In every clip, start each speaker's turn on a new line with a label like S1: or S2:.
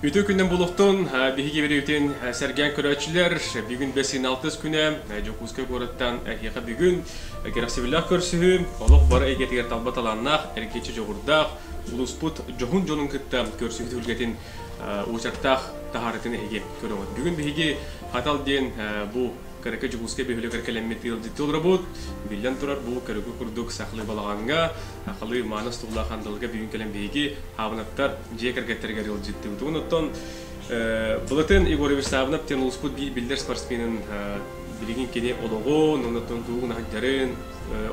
S1: Үтүө күннэн булуохтун, биһиги бириютин сэргээн көрөөччүлэр, бүгүн 5-6 күнэ Дьокуускай куораттан эһиэхэ бүгүн кэрэхсэбиллээх көрсүһүү, олох бары эйгэтигэр талба талааннаах, эргиччи дьоҕурдаах, улууспут дьоһун дьонун кытта көрсүһүү түһүлгэтин уочараттаах таһаарытын эһиги көрөҕүт. Бүгүн биһиги Хатал диэн бу Кыракый Дьокуускай бөһүөлэгэр кэлэммит ыалдьыттыы олоробут. Биллэн турар, бу көрүгү курдук сахалыы балаҕаҥҥа, сахалыы мааны остуоллаах андалга бүгүн кэлэн биһиги Хаабынаптар дьиэ кэргэттэригэр ыалдьыттыыбыт. Онон Былатын Егорович Саабынап диэн улууспут биир биллэр спортсменын билигин кини олоҕун, оннуттан тугун аһыйдарын,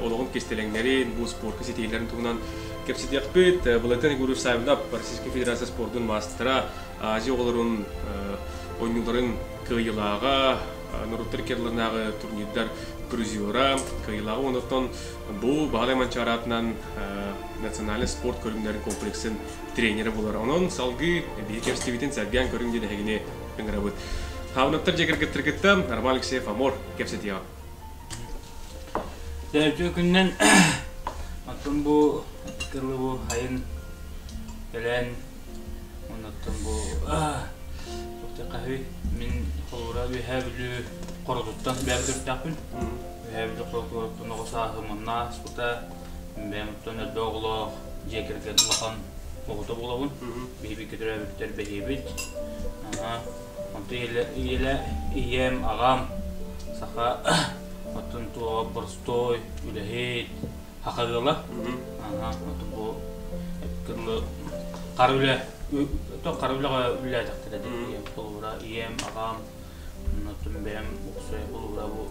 S1: олоҕун кистэлэҥнэрин, бу спорка ситиһиилэрин туһунан кэпсэтиэхпит. Былатын Егорович Саабынап Российскай Федерация спордун маастара, Азия оҕолорун оонньууларын кыайыылааҕа, норуоттар иккиардыларынааҕы турнирдар призера, кыайыылааҕа уонна оттон бу Баһылай Манчаары аатынан национальнай спорт көрүҥнэрин комплексын тренерэ буолар. Онон салгыы биһиги кэпсэтиибитин сэргээн көрүҥ диэн эһигини ыҥырабыт. Хаабынаптар дьиэ кэргэттэргиттэн Роман Алексеев Амор кэпсэтиэҕэ.
S2: Үтүө күннэн оттон бу кылы бу хайын кэлэн Оннуттан бу хаһыы мин холобура Үөһээ Бүлүү Хоротуттан бэйэм төрүттээхпин. Үөһээ Бүлүү Хоротуттан оҕо сааһым манна ааспыта. Бэйэм оттон элбэх оҕолоох дьиэ кэргэн улахан оҕото буолабын. Биһиги төрөөбүттэр бэһиэбит. Онтон ийэлэ ийэм, аҕам саха оттон туоҕа боростуой үлэһит Саха ыала. Бу хара үлэ хара үлэҕэ үлэлээтэхтэрэ дии. Холобура ийэм, аҕам, оттон бэйэм уксай холобура бу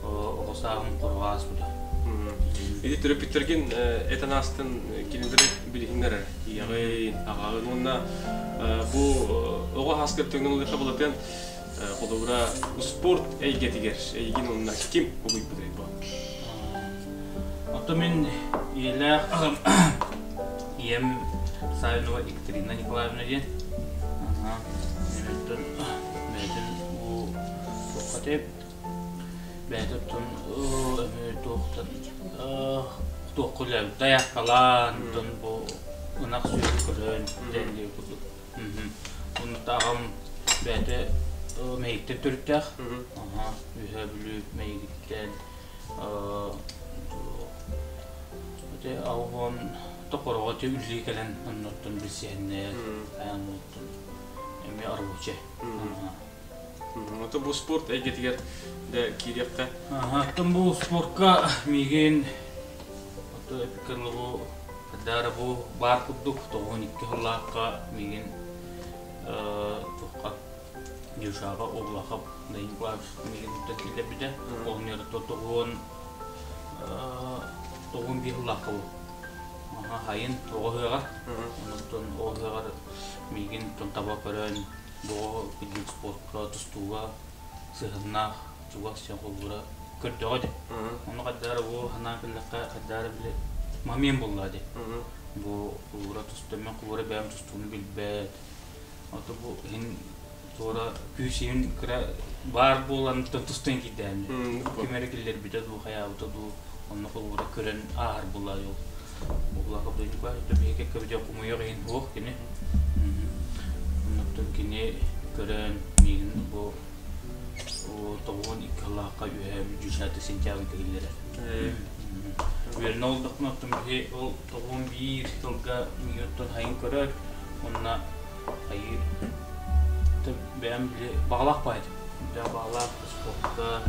S2: оҕо сааһым хороҕо ааспыта.
S1: Ити төрөппүттэргин этэн аастын кинилэри билиһиннэрэр ийэҕин, аҕаҕын уонна бу оҕо ааскар төҥнөн ылыахха былатыан холобура спорт эйгэтигэр эйигин уонна ким угуйбутай бу?
S2: Оттон мин ийэлээх аҕам ийэм Савинова Екатерина Николаевна диэн. Оттон бэйэтин бу туохха тэп бэйэтэ оттон туохтан туохха үлэлээбит дайааккалаан оттон бу ынах сүөһү көрөн диэн курдук. Онно аҕам бэйэтэ Мэйиктэн төрүттээх. Үөһээ Бүлүү Мэйигиттэн ити аҕам токороҕо ити үлэлии кэлэн оннуттан билсиһэннэр оннуттан эмиэ рабочай.
S1: Ото бу спорт эйгэтигэр да киириэххэ.
S2: Оттон бу спортка миигин ото эпиккэ бу Даара бу баар курдук 92 сыллаахха миигин туохха Дюшаҕа Облахов Данил Николаевич миигин туттан киллэрбитэ. Оҕонньорто тоҕуон тоҕуон биир сыллаахха бу. Хайын оҕо ыһыаҕар. Онтон оҕо ыһыаҕар миигин таба көрөн бу оҕо кырдьык спортка, тустууга сыһыаннаах чугас дьон холбуура көрдөҕө дии. Ону хайдара бу санаан кэллэххэ хайдара били момент буолла дии. Бу холбуура тустуу мен холбуура бэйэм тустууну билбэт. Ото бу иһин туора күүс иһин кыра баар буолан тустан киирдээн. Ким эрэ киллэрбитэ дуу, хайаабыта дуу, онно холбуура көрөн ааһар буолла ол. Буолла Николай биһиги кэккэбит хомуйуох иһин суох кини. Оннуктан кини көрөн миигин бу 92 сыллаахха үөһээ дьүсээтэ сентябрьга киллэрэр. Үөрэнэ олордохпуна оттон биһи ол 91 сылга миигин оттон хайын көрөр уонна хайыы бэйэм били баҕалаах баҕайы этим. Баҕалаах спортка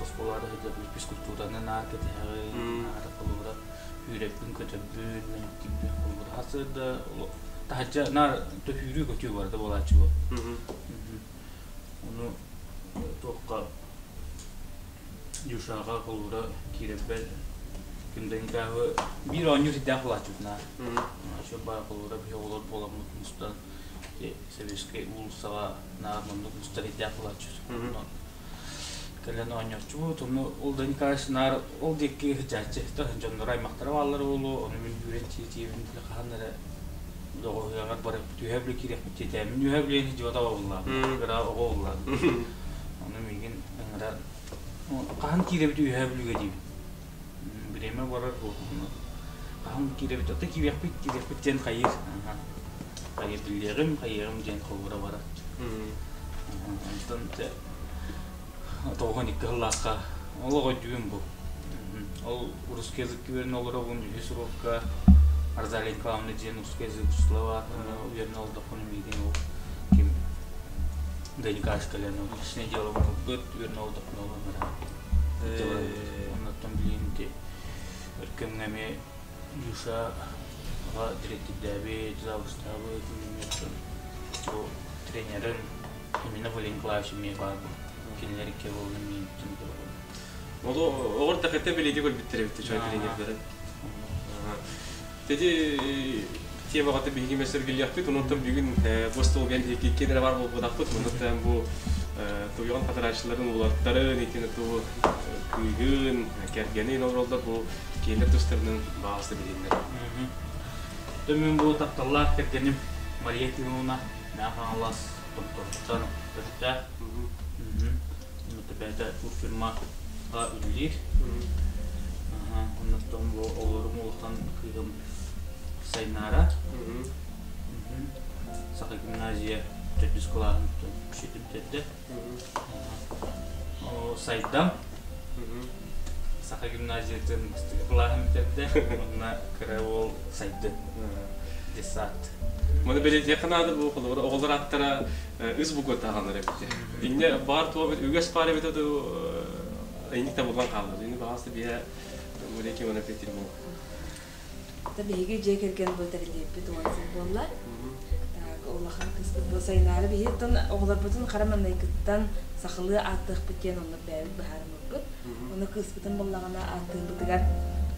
S2: оскуолаҕа сылдьар физкультураны наар кэтэһэҕин, наар холобура сүүрэппин көтөрбүн, мэҥиттирбин холобура сарсыарда таһырдьа наар сүүрүү көтүү барыта буолааччы буол. Ону туохха Юшаҕа холобура киирэрбэр Кимдэнкааҕы биир оонньуур сирдээх буолааччыбыт наар. Ещё баар холобура биһи оҕолор буоламмыт мустан Советскай уулуссаҕа наар маннык мустар ирдээх буолааччыбыт. Кэлэн оонньооччубут, ону ол да Николаевич наар ол диэки сылдьааччы дьонноро аймахтара бааллара буолуо, ону мин үүрэн тиийбин хаһан эрэ доҕоһуйаҕар барыппыт үөһэ бүлэ киириэхпит диэтээммин үөһэ бүлээн сылдьыбата буоллаҕым кыра оҕо буоллаҕым ону миигин ыҥыра хаһан киирэбит үөһэ бүлүүгэ диибин бириэмэ барар буолуо хаһан киирэбит ото киириэхпит киириэхпит диэн хайыыр. Хайа биллиэҕим, хайыаҕым диэн холобура барар. Онтон 92 сыллаахха олох өйдүүбүн бу. Ол русский язык үөрэнэ олоробун үһүс уруокка Розалия Николаевна диэн русский язык учителя үөрэнэ олордохпуна миигин ол ким да Николаевич кэлэн личное дело ылбыт үөрэнэ олордохпуна ол ыҥыран оннуттан билигин ити өркөҥҥө эмиэ Юшаҕа дириэктэрдээбит, завучтаабыт, бу тренерин именно Валерий Николаевич эмиэ баар бу. Кинилэр икки буолан миигиттэн көрөҕүн.
S1: Ол оҕор тахыта билиити көрбүттэр эбит чой тренердэрин. Тети темаҕа биһиги мессергилиэхпит, онон бүгүн бу столга икки эрэ бар буолбатахпыт, онон бу туйган хатарааччыларын улаттарын, итини ту кыыгын, кэргэнин олороллор бу кинилэр тустарынан баҕаста билиннэр.
S2: Мин бу тапталлаах кэргэним Мария Тимовна Мэҥэ Хаҥалас Томторуттан төрүттээх. Бэйэтэ турфирмаҕа үлэлиир. Оннуттан бу оҕолорум улахан кыыһым Сайнаара. Саха гимназия төрдүс кылааһын үчүгэй бүтэрдэ. Сайдам Саха гимназиятын бастакы кылааһын бүтэрдэ уонна кыра уол Сайды детсад.
S1: Маны бэлиэтиэххэ наада бу холобур оҕолор ааттара үс бугуоттааҕалар эбит. Инньэ баар туох эбит үгэс баар эбит дуу инник табыллан хаалла. Инни баҕаста биһэ Мулеки уонна Петербург.
S3: Это биһиги дьиэ кэргэн бу тэриллибиппит 10 сыл буолла. Так, улахан кыыспыт бу сайынаары биһиттэн оҕолорбутун хара маҥнайгыттан сахалыы ааттыахпыт диэн оннук бэйэбит быһаарыммыппыт. Ону кыыспытын буллаҕына ааттыырбытыгар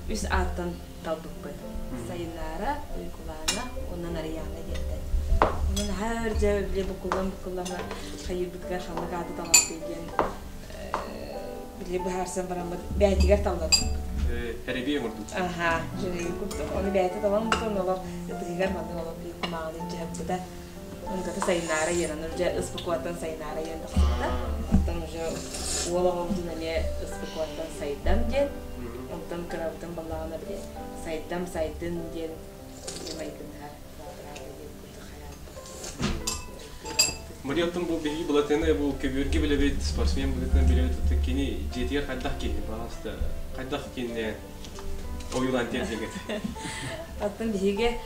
S3: үс ааттан талбыппыт. Сайынаара, Уйгулаана уонна Нарыйаана диэнтэн. Онон наһаа өр дьэ били буккуллан-буккуллан хайыырбытыгар ханнык ааты талабытый диэн били быһаарсан бараммыт бэйэтигэр талларбыт.
S1: Эрэбиэ оҥордум.
S3: Аха, жюри курдук. Ону бэйэтэ талан бутун олох ытыгыгар маннык олох биир кумааҕыны дьаһаппыта. Онтото сайынаара иэн, уже ыспыкуаттан сайынаара иэн тахсыбыта. Онтон уже уол оҕобутун эмиэ ыспыкуаттан сайдам диэн, онтон кырабытын баллаҕына били сайдам сайдын диэн майгыннаһар
S1: Мария оттон бу биһиги Былатыаны бу көбүөргэ билэбит, спортсмен быһыытынан билэбит, оттон кини дьиэтигэр хайдах киһи, пожалуйста, хайдах кинини ойуулаан тиэрдиэҥ
S3: Оттон биһиги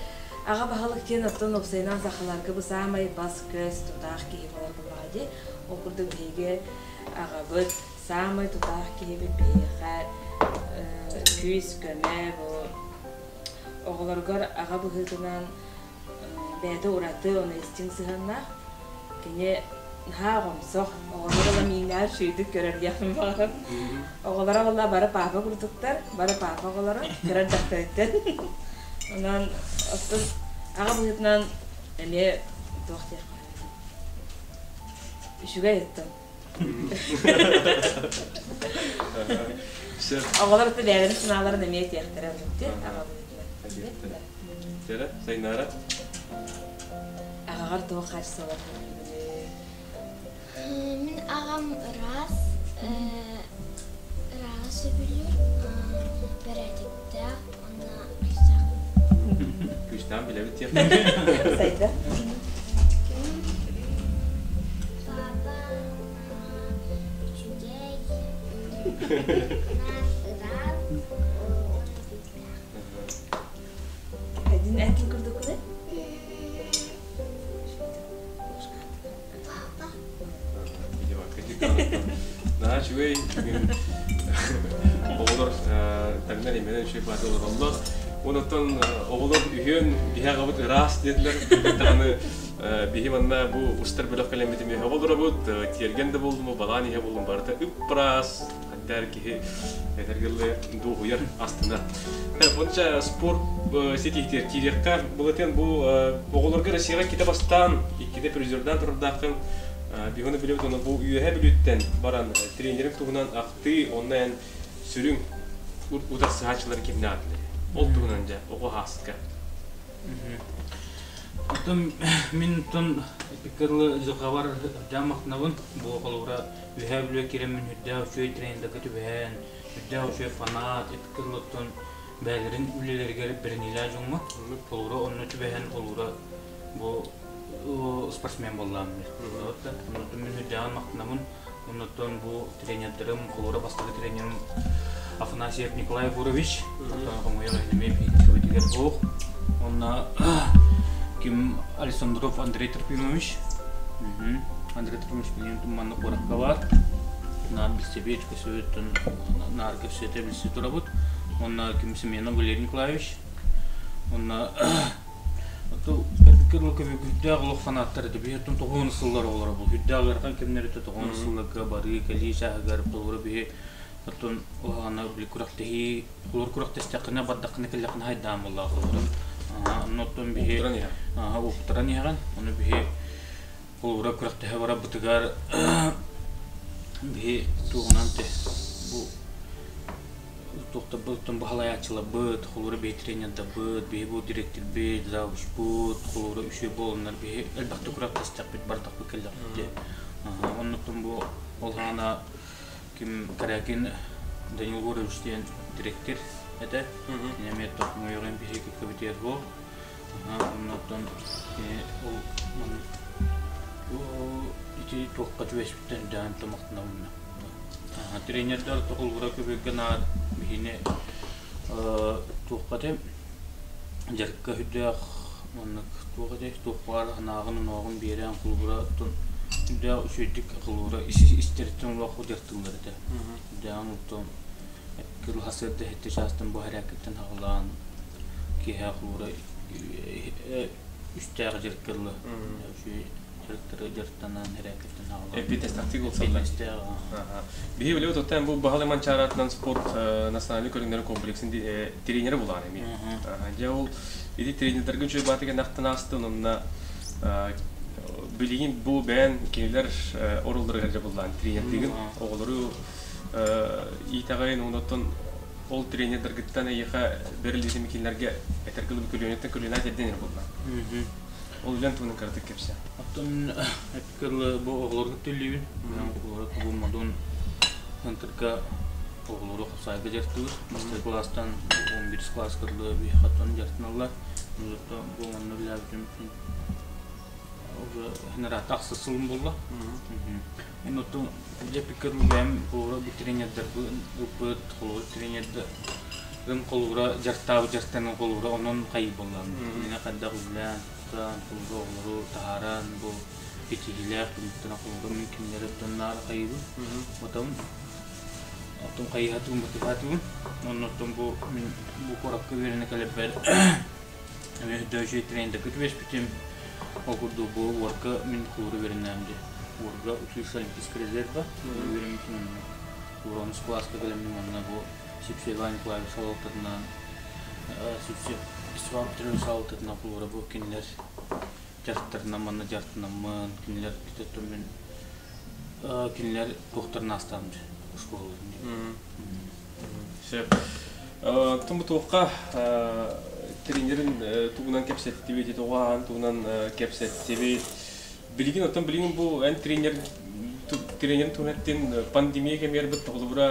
S3: аҕа баһылык диэн оттон уопсайынан сахаларга бу саамай бас-көс тутаах киһи буолар буоллаҕа дии. Ол курдук биһиги аҕабыт саамай тутаах киһибит биһиэхэ күүс-көмө бу оҕолоругар аҕа быһыытынан бэйэтэ ураты уонна истиҥ сыһыаннаах. Кини наһаа оҕомсох, оҕолор ыла миинээр үчүгэйдик көрөр диэхпин баҕарабын. Оҕолоро буолла бары паапа курдуктар, бары паапа оҕолоро, кыра эрдэхтэриттэн. Онон оттон аҕа быһыытынан эмиэ туох диэххэ үчүгэй оттон. Оҕолор ото бэйэлэрин санааларын эмиэ этиэхтэрэ аҕа быһыытынан.
S1: Сера, Сайнаара?
S3: Аҕаҕар туох хаачыстыбалар
S4: Мин аҕам ыраас, ырааҕы сөбүлүүр, бэрээдэктээх уонна күүстээх.
S1: Күүстээх билэбит диэх.
S3: Сайда.
S4: Папа үчүгэй, ыраас, уонна күүстээх.
S3: Один этин курдуккуна?
S1: Наһаа үчүгэй бүгүн оҕолор таҥнар имэнэн үчүгэй бааты олороллор. Онтон оҕолор үһүөн биһи аҕабыт ыраас диэтилэр. Даҕаны биһи манна бу устар бөлөх кэлэммит эмиэ оҕолоробут тиэргэн да буоллум, балаан иһэ буоллум барыта ып-ыраас Хайдаар киһи этэргэ дуоһуйар, астынар. Онча спорт ситиһитигэр киириэххэ былытын бу оҕолорго Россияҕа иккитэ бастаан, иккитэ призердаан турардааххын биһону билэбит онно бу үөһэ Бүлүүттэн баран тренерин туһунан ахтыы онно эн сүрүн утарсыһааччылары кимнээх этилэр? Ол туһунан дьэ оҕо хааска.
S2: Оттон мин оттон икки дьылҕабар дьаамахтанабын бу холобура Үөһээ Бүлүү киирэммин үрдээх үчүгэй тренердэргэ түбэһэн, үрдээх үчүгэй фанат, эпиккыллыттан бэйэлэрин үлэлэригэр бэриниилээх дьоҥҥо, холуура онно түбэһэн, холуура Бу спортсмен буоллаҕым. Оннуттан мин үрдээҕин махтанабын. Оннуттан бу тренердарым, холура бастакы тренерим Афанасьев Николай Егорович, оттон хомуйар эмиэ биһиги суох. Онно ким Александров Андрей Трофимович. Андрей Трофимович билигин манна куоракка баар. Наар билсэбит, көсөбүт, наар кэпсэтэ билсэ турабыт. Онно ким Семенов Валерий Николаевич. Онно Күүрдээх олох фанаттар этэ. Биһи тоҕуон сыллар оҕолоро бу. Үрдээх ыарахан кэмнэр этэ тоҕуон сылларга барыы кэлии чааһыгар толору биһи оттон уһаана били күрэхтэһии олор күрэхтэстэххинэ бардаххына кэллэххинэ хайдаан буоллаах олору. Онно оттон биһи уктаран иһэҕин. Ону биһи холобура күрэхтэһэ барарбытыгар биһи туоҕунан те бу Туохтарбыт баһылайааччыларбыт, холобура биһи тренердарбыт, биһи бу дириэктэрбит, завучпут, холобура үчүгэй буоланнар биһи элбэхтик күрэхтэстэхпит, бардахпыт кэллэхпит дии. Оннуктан бу ол хаана ким Корякин Данил Егорович диэн дириэктэр этэ. Кини эмиэ тохмуйуҕун биһи кэбитиэр буол. Оннуттан кини ол маннык ити туохха түбэспиттэн даан томахтанабынна. Тренердэр холбура көбүөргэ наар биһини туохха этэ дьарыкка үрдээх маннык туох этэй туох баар санааҕын онооҕун биэрэн холобура оттон үрдээх үчүгэйдик холобура ис истэриттэн олох дьарыктыыллар этэ. Үрдээҕин оттон кыл сарсыарда сэттэ чаастан бу хэрээккиттэн саҕалаан киэһэ холобура үстээх дьарыкка дылы үчүгэй дьарыктары дьарыктанан эрээкиттэн аҕалан
S1: Эппиэттэстахтык ылсаллар. Биһи билэбит оттон бу Баһылай Манчааратынан спорт национальный көрүҥнэрин комплексын тренерэ булаан эми. Дьэ ол ити тренердэргэ үчүгэй баатыга нахтан аастын онно билигин бу бэйэн кинилэр орулларыгар дьэ буллаан тренердигин оҕолору иитэҕин оннуттан ол тренердэргиттэн эйиэхэ бэриллиитин кинилэргэ этэргэ дылы көлүөнэттэн көлүөнэ тиэрдэн эрэ буллаан. Ол үлэн туһунан кыратык кэпсээ.
S2: Оттон эппиккэ бу оҕолорго төлүүбүн. Оҕолору тугу модун центрга оҕолору хапсаайга дьарыктыыр. Бастакы кылаастан 11 кылааска дылы биһиэхэ оттон дьарыктаналлар. Бу онно үлэлээбитим уже хенерата ахсыс сылым буолла. Оннуттан дьэппиккэ дылы бэйэм холобура бу тренердэрбин ылбыт, холобура тренердэр Ым холуура дьарыктаабыт дьарыктанан холуура онон хайыы буоллаҕым. Кинини хайдах үлэлээн, тутан, холуура оҕолору таһааран бу ситиһиилээх түмүктэрин холуура мин кинилэри оттон наара хайыыбын. Потом оттон хайыһатыгым батыһаатыгым. Оннуттан бу мин бу куоракка үөрэнэ кэлэрбэр эмиэ өйдөөчү тренердэргэ түбэспитим. Ол курдук бу уорга мин холуура үөрэннэҕим дии. Уорга учился олимпийский резерва үөрэммитим онно. Уронус кылааска кэлэммин манна бу Сипсиев Иван Николаевич салалтатынан Сипсиев Иван Петрович салалтатынан холобура бу кинилэр дьарыктарынан манна дьарыктанаммын кинилэр мин кинилэр туохтарын аастаҕым школаларын
S1: Сөп. Оттон бу туохха тренерин тугунан кэпсэттибит, тоҕо тугунан кэпсэттибит. Билигин оттон билигин бу эн тренер тренерин туһунан пандемия кэмигэр бит холобура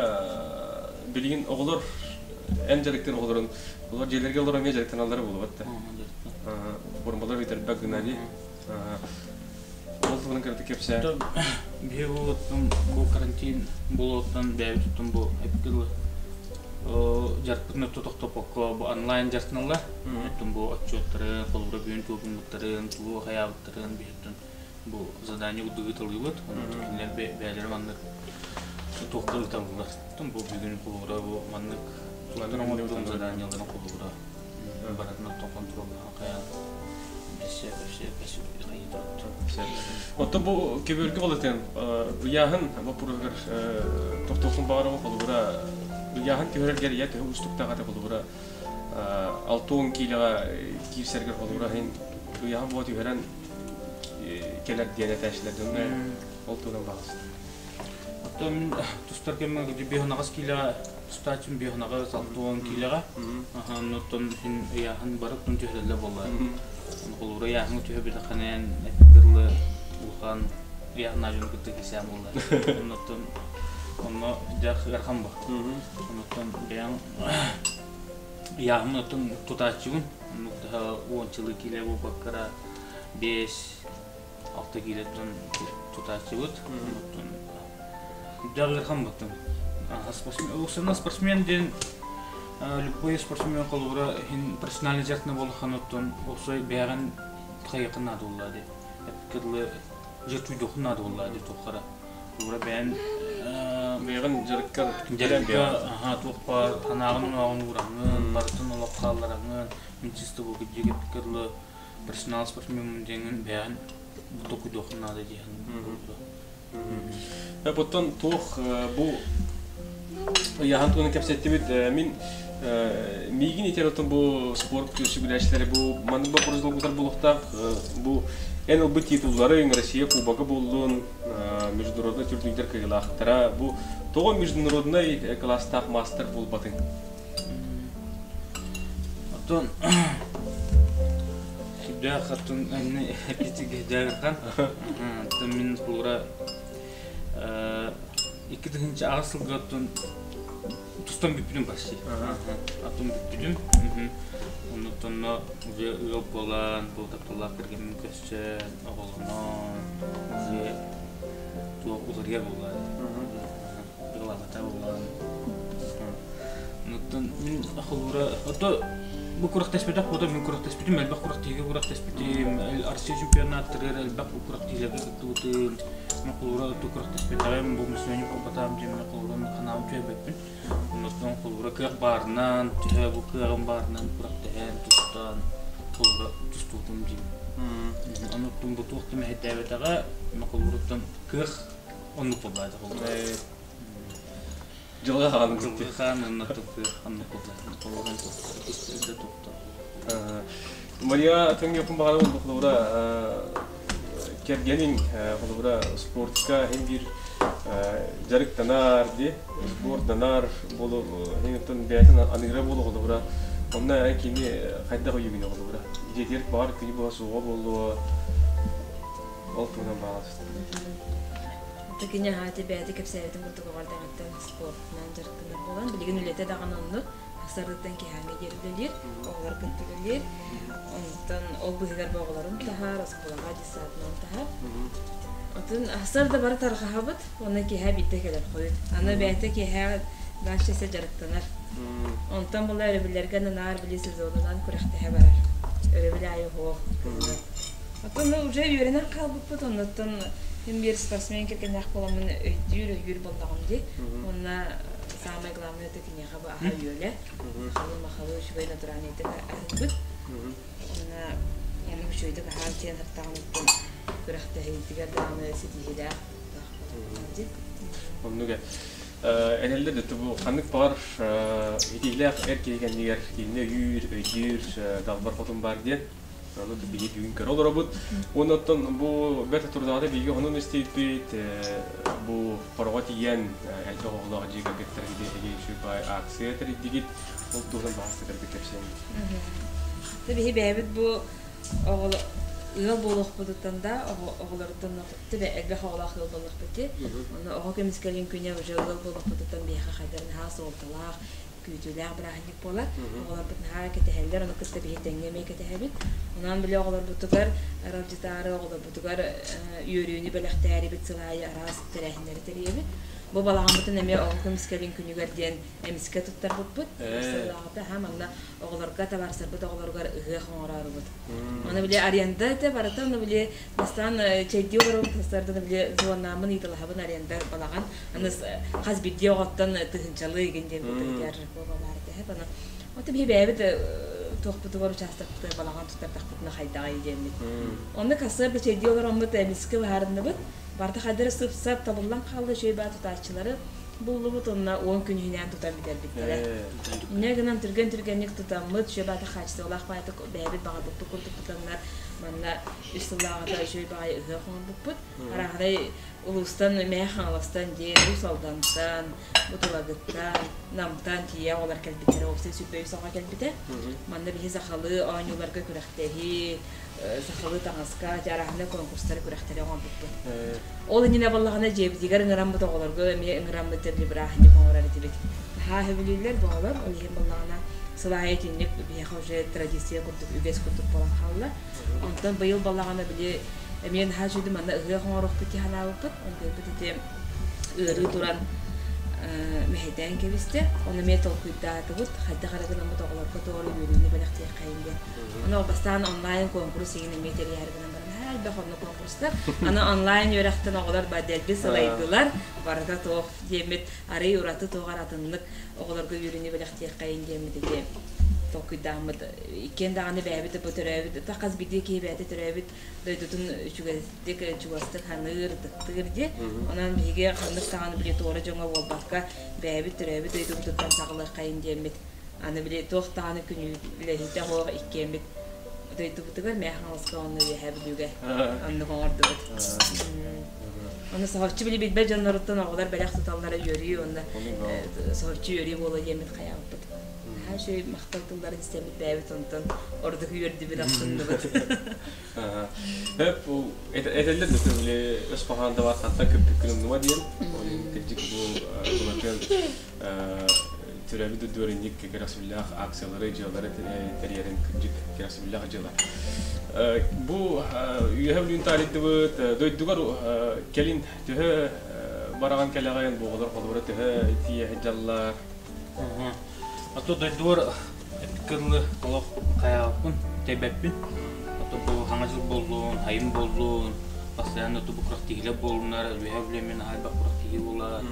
S1: билигин оҕолор эн дьарыктыыр оҕолорун олор дьиэлэргэ олорон эмиэ дьарыктаналлара буолуо да формалар бүтэрбэт гына дии ол туһунан кыратык кэпсээ
S2: биһи бу бу карантин буолуоттан бэйэбит туттун бу эппит дьарыкпытын өттө тохтоппокко бу онлайн дьарыктаналлар оттон бу отчуоттары холобура бүгүн тугу гыммыттарын тугу хайаабыттарын биһиттэн бу задание курдук ыыталыыбыт. Кинилэр бэйэлэрэ маннык туохтар ыыталлар. Бу бүгүн холобура бу маннык оҥордум заданиеларын холобура барытын оттон контроллаан хайаан
S1: Оттон бу көбүөргэ болытын ыйааһын боппуруоһугар тохтуохпун баҕарабын холобура ыйааһын түһэрэргэр ийэ төһө уустуктаах этэ холобура 60 киилэҕэ киирсэргэр холобура иһин ыйааһын буола түһэрэн кэлэр диэн этээччилэр дьонно ол туһунан баҕас.
S2: Оттон мин тустар кэммэ биһанаҕас киилэҕэ тустааччым биһанаҕас 60 киилэҕэ. Оттон син ыйааһын бары тун түһэрэллэр буолла. Холобура ыйааһыҥҥа түһэ билэххинэн эппиккэ улахан ыйааһыннаах дьону кытта кисээн буолла. Оннуттан онно дьах ыарахан ба. Оннуттан бэйэҥ ыйааһыммын оттон тутааччыбын. Оннук таһа уончалыы киилэ буолбаккара. 5-6 киилэттэн тутааччыбыт. Оттон үрдээх ыарахан буттун. Спортсмен, спортсмен диэн любой спортсмен холобура иһин профессиональный дьарыктана буоллахан оттон осой бэйэҕин хайыаххын наада буолла дии. Эппиккэ дьарыктыйдуоххун наада буолла дии туоххара. Холобура бэйэн
S1: Бэйэҕин дьарыккар
S2: дьарыкка аха туох баар санааҕын онооҕун уураҥҥын, барытын олох хааллараҥҥын, мин чисто бу кырдьык эппиккэ дылы профессионал спортсмен диэҥҥин бэйэҕин токуйдуоххун наада диэхин
S1: Оттон туох бу ыйааһын туһунан кэпсэттибит. Мин миигин итэр оттон бу спорт сүгүлээччилэри бу маннык боппуруос долгутар буолуохтаах. Бу эн ылбыт титулларыҥ Россия Кубога буоллун, международнай турнирдар кыайыылаахтара. Бу тоҕо международнай класстаах маастар буолбатыҥ?
S2: Оттон сүрдээх оттон эппитигдээҕихан оттон мин холобура 2008 сылга оттон тустан бүппүтүм почти оттон бүппүтүм оннуттан уже ыал буолан бу тапталлаах кэргэммин көрсөн оҕолонон уже туох уларыйар буолла Ыалаабата буолан. Онуттан мин холобура ото бу күрэхтэспэтэх буота мин күрэхтэспитим элбэх күрэхтэһиигэ күрэхтэспитим Россия чемпионаттарыгар элбэх күрэхтэһиилэргэ кыттыбытым мин холобура ото күрэхтэспэтэҕим бу миссионер буолбатаҕым диэн мин холобура ханаабын түһэрбэппин онуттан холобура кыах баарынан төһө бу кыаҕым баарынан күрэхтэһэн тустан холобура тустубутум диим онуттан бу туох да мэһэйдээбэтэҕэ холобуруттан кыах Оннук буолбаата холобура.
S1: Дьылҕа хаан
S2: Дьылҕа хаан онно туппу оннук буолбаата. Холобура истэрдэ тупта.
S1: Мария төнгөппүн баҕарабын холобура кэргэниҥ холобура спортка иһин биир дьарыктанар ди спорттанар болу иһин бэйэтин аныгыра болу холобура онно кини хайдах өйүгүнэ холобура дьиэтигэр баҕар күнү быһа суоҕа буолуо ол туһунан баҕар
S3: Кини аһаати бэйэтэ кэпсээбитин курдук оҕо эрдэҕиттэн спортунан дьарыктанар буолан, билигин үлэтэ даҕаны оннук. Сарыттан киһээҥҥэ диэри үлэлиир, оҕолор кытта үлэлиир. Онтон ол быыһыгар бу оҕолорун таһаар, оскуолаҕа детсадынан таһар. Отун сар да бары тарҕаһабыт, уонна киэһэ биирдэ кэлэр хойут. Аны бэйэтэ киэһэ бааччаса дьарыктанар. Онтон була өрөбүллэргэ наар били сезонунан күрэхтэһэ барар. Өрөбүл аайы уһуох кыһыны. Оттон уже үөрэнэн хаалбыппыт, оннуттан мин биир спортсмен кэргэннээх буоламмын өйдүүр, өйүүр буоллаҕым дии. Уонна самое главное это киниэхэ бу аһа үөлэ. Махалы-махалы үчүгэй натуральнайдык аһыыбыт. Уонна оннук үчүгэйдик аһаан сиэн сыртаҕыныттан күрэхтэһиитигэр даҕаны ситиһиилээх дии.
S1: Оннук Энэллэр да бу ханнык баҕар итиилээх эр киһи кэннигэр кинини өйүүр, өйдүүр далбар хотун баар диэн Аны биһиги бүгүн көрө олоробут. Уонна оттон бу бэрт турдаҕына биһиги онон истибиппит бу хороҕо тиийэн элбэх оҕолоох дьиэ кэргэттэр үчүгэй акция тэрийдигит. Ол туһунан баҕастык кэпсиэҥ.
S3: Биһи бэйэбит бу оҕолор ыал буолуохпутуттан да оҕолоруттан төбө элбэх оҕолоох ыал буоллахпыт дии. Онно оҕо көмүскэлин күнэ уже ыал буолуохпутуттан биһиэхэ хайдарын наһаа суолталаах күүтүүлээх бырааһынньык буолар. Оҕолорбут наһаа кэтэһэллэр, ону кытта биһи тэҥҥэ эмиэ кэтэһэбит. Онон били оҕолорбутугар аралдьытаары, оҕолорбутугар үөрүүнү бэлэхтээрибит сыл аайы араас тэрээһиннэри тэрийэбит. Бу балаҕаммытын эмиэ оҕо көмүскэлин күнүгэр диэн эмискэ туттарбыппыт. Сыллааҕыта аһа манна оҕолорго табаарыстарбыт оҕолоругар ыһыах оҥороорубут. Аны били аренда этэ барыта, аны били бастаан чэйдии олоробут, сарсыарда били звоннааммын ыйыталаһабын аренда балаҕан. Аны хас биирдии оҕоттон тыһыынчалыы игин диэн бытыгар баар этэ. Аны вот биһи бэйэбит туохпутугар учаастакпытыгар балаҕан туттардахпытына хайдаҕай диэммит. Онно сарсыарда чэйдии олороммут эмискэ быһаарынныбыт. Барыта хайдары сып-сап табыллан хаалла үчүгэй баа тутааччылары буллубут уонна 10 күн иһинэн тутан бүтэрбиттэрэ. Инньэ гынан түргэн-түргэнник тутаммыт, үчүгэй баата хаачыстыбалаах баайдык бэйэбит баҕарбыппыт курдук тутаннар манна үс сыллааҕыта үчүгэй баҕайы ыһыах оҥорбуппут. Арааһынай улуустан Мэҥэ Хаҥаластан диэн, Уус Алдантан, Бутулагыттан, Намтан тиийэ оҕолор кэлбиттэрэ, уопсай 23 оҕо кэлбитэ. Манна биһи сахалыы оонньууларга күрэхтэһии, сахалыы таҥаска арааһынай конкурстары, күрэхтэри оҥорбуппут. Ол иннинэ буоллаҕына дьиэбитигэр ыҥыраммыт оҕолорго эмиэ ыҥыраммыт бырааһынньык оҥорор этибит. Наһаа сөбүлүүллэр бу оҕолор, ол иһин буоллаҕына. Сыл аайы итинник биһиэхэ уже традиция курдук, үгэс курдук буолан хаалла. Онтон быйыл балаҕана били эмиэ наһаа үчүгэй манна ыһыах оҥоруохпут дии санаабыппыт. Онтон ити ыарыы туран мэһэйдээн кэбистэ. Ону эмиэ толкуйдаатыбыт, хайдах эрэ гынаммыт оҕолорго тоҕо үөрүүнү бэлэхтиэххэйин диэн. Ону бастаан онлайн куонкурус игин эмиэ тэрийээри гынан баран, элбэх онно куонкурустар. Аны онлайн үөрэхтэн оҕолор дэлби сылайдылар, барыта туох диэммит, арый ураты туоҕар атыннык оҕолорго үөрүүнү бэлэхтиэххэйин диэммит ити толкуйдааммыт. Иккиэн даҕаны бэйэбит бу төрөөбүт, хас биирдии киһи бэйэтэ төрөөбүт дойдутун үчүгэйдик, чугастык саныыр, ытыктыыр дии. Онон биһиги ханнык даҕаны били туора дьоҥҥо буолбакка, бэйэбит төрөөбүт дойдубутуттан саҕалыаххайын диэммит, аны били туох даҕаны күнүүлэһиитэ суох иккиэммит дойдубутугар Мэҥэ Хаҥаласка уонна Үөһээ Бүлүүгэ оннук оҥордубут. Ону соһуччу били билбэт дьонноруттан оҕолор бэлэх туталлара үөрүү уонна соһуччу үөрүү буолуо диэммит хайаабыппыт. Наһаа үчүгэй махтал тылларын истэммит бэйэбит онтон ордук үөрдүбүт, астынныбыт.
S1: Эп этэллэр да били өс хоһоон да бар хантан көппүккүн умнума диэн. Ол иһин кырдьык бу Былатыан төрөөбүт дойдуорунньук кэрэхсэбиллээх акциялары, дьыалалары тэрийэрин кырдьык кэрэхсэбиллээх дьыала. Бу үөһэ бүлүүн таарыйдыбыт, дойдугар кэлин төһө бараҕан кэлэҕин, бу оҕолор холобура төһө тиийэ сылдьаллар?
S2: А то дойдубар кырлы олох хайаабыппын, тэйбэппин. А то бу хаҥа дьыл буоллун, хайым буоллун, постоянно тубу курах тиһилэ буоллунар, үөһэ билэммин аһайбах курах тиһи буолар.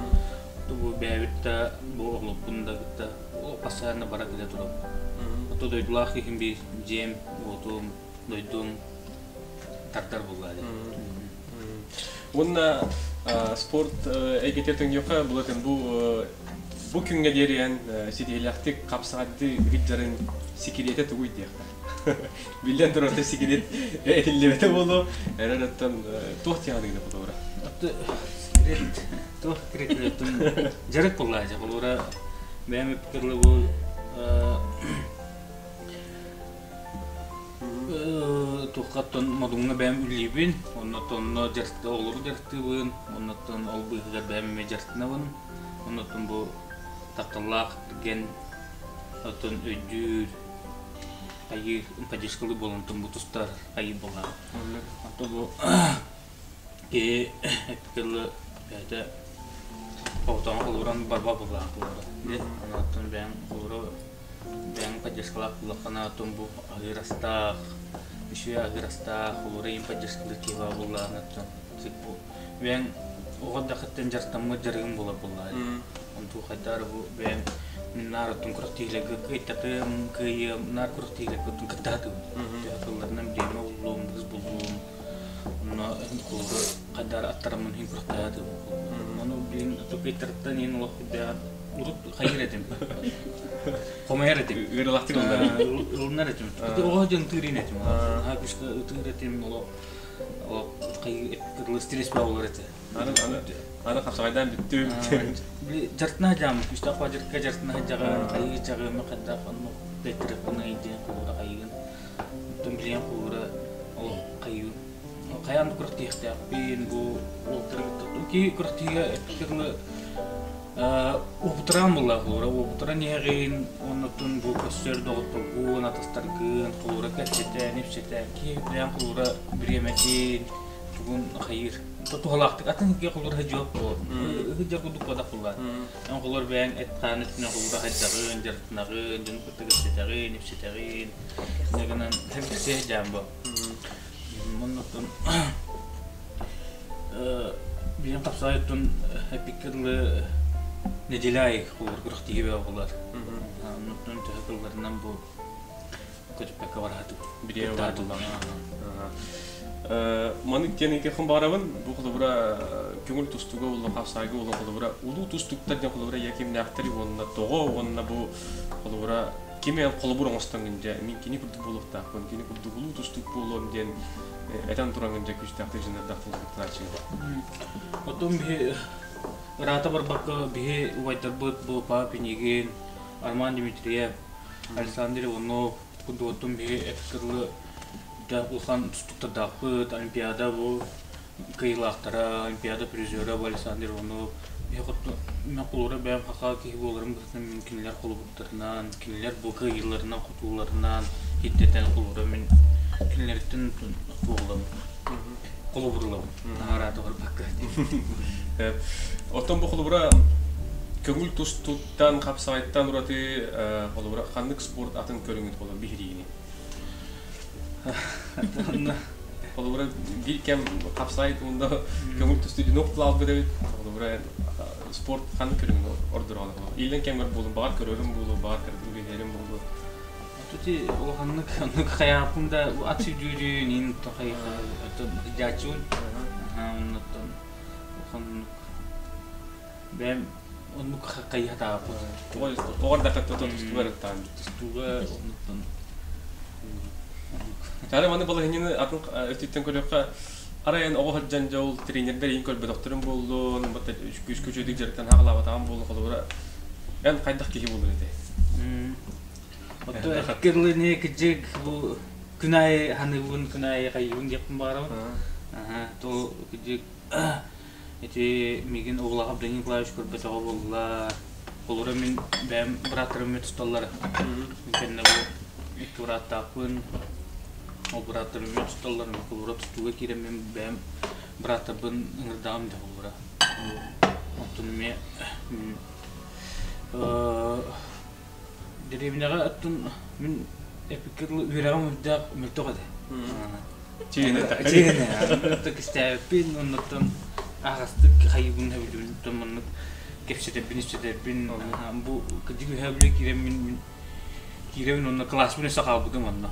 S2: Тубу бэйэбит да, бу оҕолорбун да кытта постоянно бара кэлэ турабын. А то дойдулаах киһим би дьиэм, уотум, дойдум тардар буолла
S1: Уонна спорт эйгэтигэр төҥнүөххэ булатын бу бу күҥҥэ диэри эн ситиһиилээхтик хапсаҕайдыы сылдьарын сикириэтэ тугуй диэххэ. Биллэн турар, сикириэт этиллибэтэ буолуо. Эрэр оттон туох диэҕиҥ холобура?
S2: Сикириэт туох секрет дьарык буоллаа дьэ холобура бэйэм эппиккэ бу Туоххаттан Модуҥҥа бэйэм үлэлиибин, оннуттан онно оҕолору дьарыктыыбын, оннуттан ол быыһыгар бэйэм эмиэ дьарыктанабын, оннуттан бу тапталлаах кэргэн оттон өйдүүр, хайыы поддержкалыы буолан бу тустар хайыы буоллаҕа. Онтон бу киһи эппиккэ бэйэтэ оҕотоҕун холууран барба буоллаҕа Оннуттан бэйэҥ холуура Бэйэҥ поддержкалаах буоллаххына, оттон бу аһыыр астаах, үчүгэй аһыыр астаах, холура иин поддержкалыыр киһи баар буоллаҕына, оттон бу бэйэҥ оҕо эрдэххиттэн дьарыктаммыт дьарыгым буолар буоллаҕа дии. Онтуу хайдах бу бэйэм наар оттон күрэхтэһиилэргэ кыайтатым, кыайыам, наар күрэхтэһиилэргэ оттон кыттаһатым. Төһө кылларынан бириэмэ буллум, быыс буллум, онно холура хайдах аттараммын иһин күрэхтэһэтим. Ону билин кыайтарыттан иһин олох үрдээх Урут хайыр этим. Хомойор этим.
S1: Ыарылахтык ылынар.
S2: Ылынар этим. Оҕо дьон ытыырын этим. Наһаа күүскэ ытыыр этим. Олох кырлы стресс болар этэ.
S1: Аны аны аны хапсаҕайдаан бүттүм.
S2: Жартына жаам күстээх бажырка жартына жаҕын хайыы жаҕын хайдах онну бэттэреппин диэн холура хайыгын. Оттон билиэн холура ол хайыы хайаан да күрэхтиэхтээхпин бу уолтары киһи күрэхтиигэ эппиккэ Уопутураан буоллаах холобура уопутуран иһэҕин уоннаттан бу көссөр доҕотторгун, атастаргын холобура кэпсэтэн, ипсэтэн киһи бэйэҥ холобура бириэмэтин тугун хайыыр туһалаахтык атын киһи холобура сылдьыах буолар сылдьар курдук буолбатах буоллар эн холобура бэйэҥ эт-хаан өттүнэн холобура хайдаҕын, дьарыктанаҕын, дьону кытта кэпсэтэҕин, ипсэтэҕин инньэ гынан сэргэхсийэ сылдьаҕын бу Оннуттан билим хапсаайыттан эппиккэ дылы неделя аайы холобур күрэхтэһии бөҕө буолар. Оннуттан төһө кылларынан бу көтүппэккэ бараһатык
S1: Маннык диэн ыйытыахпын баҕарабын. Бу холобура көҥүл тустууга уонна хапсаайга уонна холобура улуу тустууктар диэн холобура якимнээхтэр уонна тоҕо уонна бу холобура ким эн холобур оҥостоҥҥун дьэ мин кини курдук буолуохтаахпын кини курдук улуу тустуук буолуом диэн этэн тураҥҥын дьэ күүстээхтик дьаныардаахтык дьарыктанааччыгын.
S2: Оттон биһи ыраата барбакка биһи убайдарбыт бу Павел Пинигин, Арман Дмитриев, Александр Иванов курдук оттон биһи эпикырлы да улахан тустууктардаахпыт, Олимпиада бу кыайыылаахтара, Олимпиада призера бу Александр Иванов. Мен холобура бэйэм саха киһи буоларым быһыытынан мин кинилэр холобурдарынан, кинилэр бу кыайыыларынан, хотууларынан ирдэтэн холобура мин кинилэриттэн туоһулабын, холобурлабын. Наһаа барбакка.
S1: Оттон бу холобура көҥүл тустууттан, хапсаҕайтан ураты холобура ханнык спорт атын көрүҥүн холобура биһириигиний? Холобура биир кэм хапсаҕай туунда көҥүл тустуу динок тылаалбыт эбит. Холобура спорт ханнык көрүҥүн ордороҕун? Иилэн кэмгэр буолун, баҕар көрөрүм буолуо, баҕар үлэлэрим буолуо.
S2: Ити улаханнык оннук хайааппын да ат сүүрдүүрүн иин дьааччыбын. Оннуттан улаханнык бэйэм оннук хайыһатааппын.
S1: Оҕор да тустууга ырыттаан.
S2: Тустууга оннуттан
S1: Тары маны балаһынньыны атын өттүттэн көрүөххэ арай эн оҕо сылдьан дьэ ол тренердэр иин көрбөтөхтөрүн буоллун, күүскэ үчүгэйдик дьарыктан хаалаабатаҕын буоллун холобура эн хайдах киһи буолуон этэй?
S2: Оттон кырлыны кыдьык бу күн аайы ханыыбын, күн аайы хайыыбын диэхпин баҕарабын. То кыдьык ити миигин Оҕулаах Евгений Николаевич көрбөтөҕө буолла. Холура мин бэйэм бырааттарым тусталлар. Мин кэннэ бу икки бырааттаахпын. Ол бырааттарым тусталлар. Холура тустууга киирэн мин бэйэм бырааттарбын ыҥырдаҕым да холура. Оттон эмиэ Дэриэбинэҕэ оттон мин эппиккэ дылы үөрэҕим үрдээх мөлтөх этэ.
S1: Чиҥинэ
S2: Чиҥинэ. Оннуттан кистээбиппин, оннуттан аһаҕастык хайыыбын сөбүлүүбүн, маннык кэпсэтэрбин, истэтэрбин, бу кырдьык үөһээ Бүлүү киирэммин мин киирэбин уонна кылааспын өссө хаалбытым онно.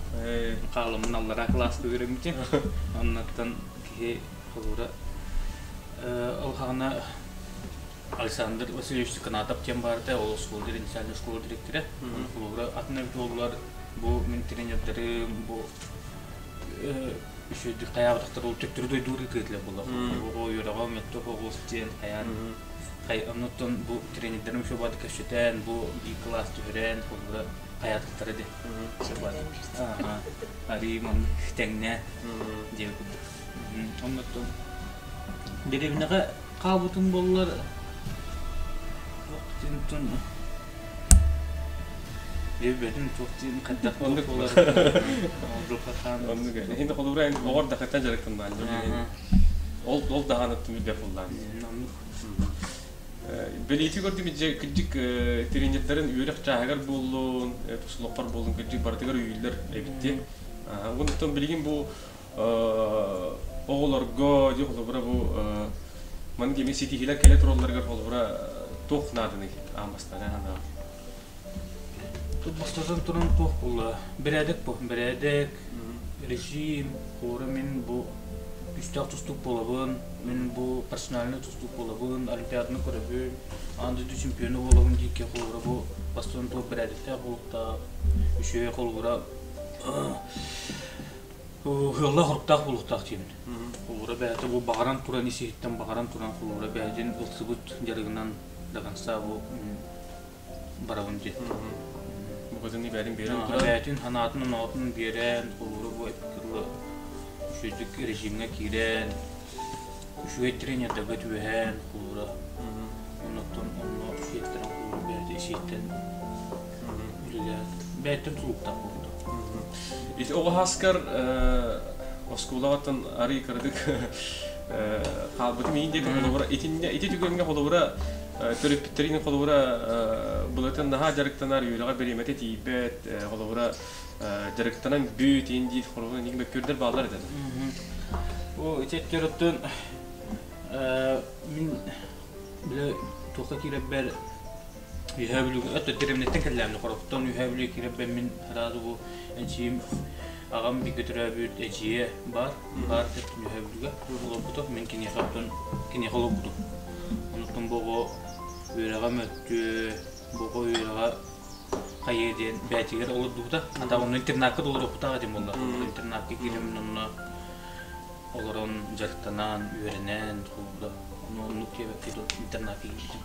S2: Хааламмын аллараа кылааска үөрэммитим. Оннуттан киһи холуура ол хаҕана Александр Васильевич Канатов диэн баар этэ, ол оскуола инициальнай школа дириэктэрэ. Холобура, атын эбит буоллар, бу мин тренердэрим, бу үчүгэйдик хайаабатахтар ол төттөрү дойдугар ыытыа буолла. Оҕо үөрэҕэ мөттөх оҕус диэн хайаан оннуттан бу тренердэрим еще баады кэпсэтэн, бу биир кылаас түһэрэн, холобура, хайаатахтара ди. Арыы маннык тэҥнэ диэн курдук. Оннуттан дэриэбинэҕэ хаалбытым буоллар туох диэбэтим туох диэн хайдах
S1: Оннук Оннук Хинде холура оҕор дахаттан дьарыктаннаан ол ол даҕаны түмүдэ буллаан.
S2: Оннук.
S1: Бэлиэтии көрдүм дьэ кырдьык тренердэрин үөрэх чааһыгар буоллун, тусулохпор буоллун кырдьык барытыгар өйүүллэр эбитти. Онтон билигин бу оҕолорго дьэ холобура бу маннык эмиэ ситиһиилэр кэлэ туралларыгар холобура туох нааданый аан бастаан анаан
S2: Тут бастатан туран туох буолла? Бэрээдэк бу. Бэрээдэк, режим, холобура мин бу күүстээх тустуук буолабын, мин бу профессиональнай тустуук буолабын, олимпиаданы көрөбүн, аан дойду чемпиона буолабын диэки холобура бу бастатан туох бэрээдэктээх буолуохтаах, үчүгэй холобура Ыаллаах-оруктаах буолуохтаах диибин. Холобура бэйэтэ бу баҕаран туран ис-иһиттэн баҕаран туран холобура бэйэтин ылсыбыт дьарыгынан до конца бу барабын диэн.
S1: Букатын бэйэтин биэрэн туран.
S2: Бэйэтин санаатын оноотун биэрэн, холобура бу эппиккэ үчүгэйдик режимҥэ киирэн, үчүгэй тренердэргэ түбэһэн, холобура оннуттан онно сиэттэрэн холобура бэйэтэ ис-иһиттэн үлэлээн бэйэттэн тулуктаах буолбута.
S1: Ити оҕо сааскар оскуолаҕыттан арый кыратык хаалбытым иһин диэки холобура итиннэ ити түгэҥҥэ холобура төрөппүттэрин холобура былытын наһаа дьарыктанар үөрэҕэр бириэмэтэ тиийбэт холобура дьарыктанан бүт иин диир холобура ник мөккүөрдэр бааллар этэ.
S2: Бу ити өттүн мин бile туохха киирэрбэр Үөһээ Бүлүүгэ өттө дэриэбинэттэн кэллээмнэ Хороптон Үөһээ Бүлүү киирэрбэр мин сразу бу эдьиийим аҕам бииргэ төрөөбүт эдьиийэ баар баар тэптин Үөһээ Бүлүүгэ олорбутум мин киниэхэ оттон киниэхэ олорбутум онуттан бу оҕо үөрэҕэ мөттүө бу оҕо үөрэҕэ хайыа диэн бэйэтигэр олордубута ата онно интернакка да олоруохтаах этим буолла интернакка киирэммин онно олорон дьарыктанан үөрэнэн холобура ону оннук диэбэккэ интернакка киирбитим